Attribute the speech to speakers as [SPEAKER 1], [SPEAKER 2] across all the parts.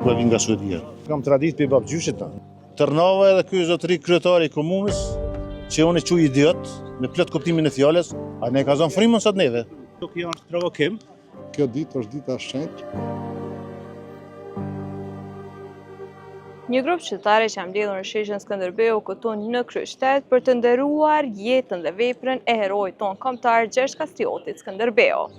[SPEAKER 1] Po vi nga Suedia. Kam traditë prej babgjyshit ta. Tërnava edhe ky zotëri kryetari i komunës, që unë e quj idiot, me plot kuptimin e fjalës, a ne ka zonë frymën sot neve.
[SPEAKER 2] Kjo është provokim.
[SPEAKER 3] Kjo ditë është dita e shenjtë.
[SPEAKER 4] Një grup qytetarësh janë mbledhur në sheshin Skënderbeu këtu në kryeqytet për të nderuar jetën dhe veprën e heroit tonë kombëtar Gjergj Kastriotit Skënderbeu.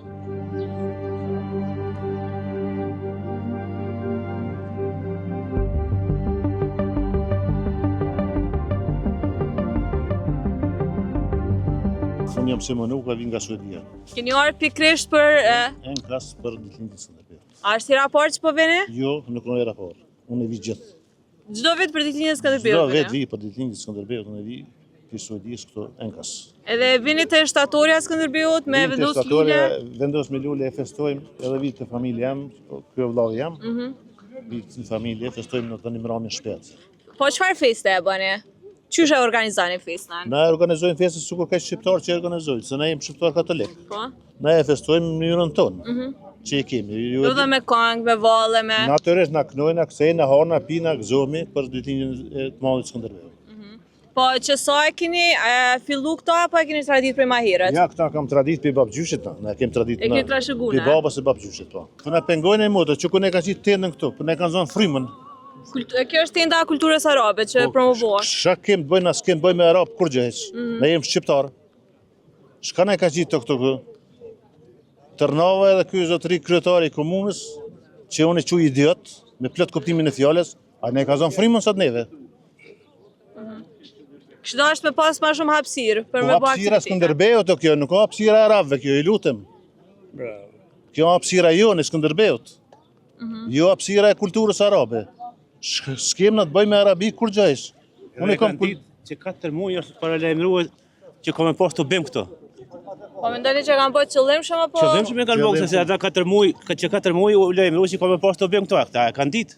[SPEAKER 1] Unë jam Simon Uka, vi nga Suedia.
[SPEAKER 4] Keni ardhur pikërisht për...
[SPEAKER 1] Enkas për ditëlindjen e Skënderbeut.
[SPEAKER 4] A është hera e parë që po vini?
[SPEAKER 1] Jo, nuk është hera e parë. Unë e vi gjithë.
[SPEAKER 4] Çdo vit për ditëlindjen e Skënderbeut.
[SPEAKER 1] Çdo vit vi për ditëlindjen e Skënderbeut, unë vi prej Suedisë këtu enkas.
[SPEAKER 4] Edhe vini te shtatorja e Skënderbeut me vendos lule?
[SPEAKER 1] Vendos me lule e festojmë edhe vi te familja jem, ky vllau jem. Mm -hmm. Vi në familje, festojmë në të një mramje shpet.
[SPEAKER 4] Po çfarë feste e bëni? Qysh e organizoni festën?
[SPEAKER 1] Na e organizojmë festën sikur krejt shqiptarët që e organizojnë, se na jemi shqiptarë katolik. Po. Na e festojmë në mënyrën tonë, mm -hmm. që e kemi.
[SPEAKER 4] Ju dhe me kangë, me valle, me...
[SPEAKER 1] Natyrisht, na knojnë, na kcejnë, na hanë, na pinë, na gëzohemi për ditëlindjen e të madhit Skënderbeut.
[SPEAKER 4] Mm -hmm. Po, që sa e keni e, fillu këto, apo e keni traditë prej ma herët?
[SPEAKER 1] Ja, këta kam traditë prej babgjyshit, na, na kemi traditë.
[SPEAKER 4] E keni trashëgu,
[SPEAKER 1] Prej babës e babgjyshit, po. Po na pengojnë e motë, që ku ne kanë qitë tendën këtu, po ne kanë zonë frymën.
[SPEAKER 4] Kult, kjo është tenda e kulturës arabe që po, promovohet.
[SPEAKER 1] Çka kem të bëjmë, na s'kem të bëjmë me arab kurgjë hiç. Mm -hmm. Ne jemi shqiptar. Çka na ka qitë këtu këtu? Tërnava edhe ky zotëri kryetari i komunës, që unë e quj idiot, me plot kuptimin e fjalës, a ne ka zonë frymën sot neve?
[SPEAKER 4] Kishte dashtë me pas ma shumë hapësirë për
[SPEAKER 1] po
[SPEAKER 4] me bo
[SPEAKER 1] hapësira Skënderbeut o kjo, nuk o hapësira arabëve kjo, i lutem. Bravo. Kjo hapësira jonë e Skënderbeut. Mm -hmm. Jo hapësira e kulturës arabe. S'kem na të bëjmë me Arabi kurgjë hiç.
[SPEAKER 2] Unë e kam ditë që 4 muaj është paralajmëruar që ka me pas tubim këtu.
[SPEAKER 4] Po mendoni që kanë bërë qëllimshëm apo?
[SPEAKER 2] Qëllimshëm e kanë bërë se ata 4 muaj, që 4 muaj u lajmëruar që ka me pas tubim këtu, këta e kanë ditë.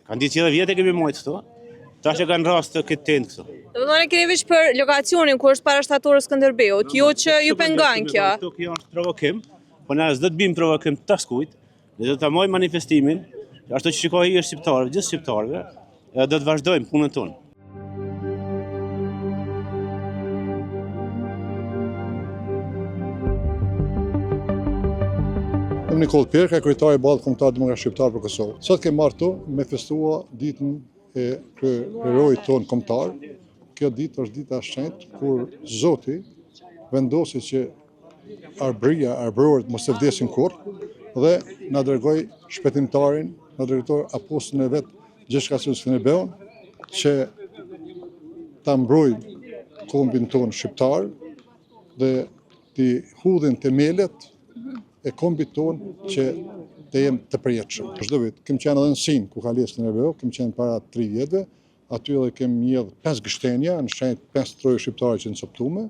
[SPEAKER 2] Kanë ditë që edhe vjet e kemi majtë këtu. Tash e kanë rast këtë tendë
[SPEAKER 4] këtu. Do të thonë keni veç për lokacionin ku është para shtatores Skënderbeut, jo që ju pengon
[SPEAKER 2] kjo. Këtu kjo është provokim, po na s'do të bëjmë provokim të askujt, ne do ta majmë manifestimin, ashtu që shikoj i shqiptarëve, gjithë shqiptarëve, edhe do të vazhdojmë punën tonë.
[SPEAKER 3] Jam Nikollë Pirka, kryetar i Ballit Kombëtar Demokrat Shqiptar për Kosovë. Sot kemi ardhur këtu me festua ditën e heroit tonë kombëtar. Kjo ditë është dita e shenjtë kur Zoti vendosi që Arbëria, arbërorët mos të vdesin kurrë dhe na dërgoi shpëtimtarin, na dërgoi apostullin e vet Gjergj Kastriot Skënderbeun që ta mbrojë kombin tonë shqiptar dhe t'i hudhin temelet e kombit tonë që të jemë të përjetshëm. Çdo vit, kem qenë edhe në Sinë, ku ka lind Skënderbeu, kem qenë para 3 vjetëve, aty edhe kem mjedh 5 gështenja, në shenjë 5 trojeve shqiptare që janë coptume.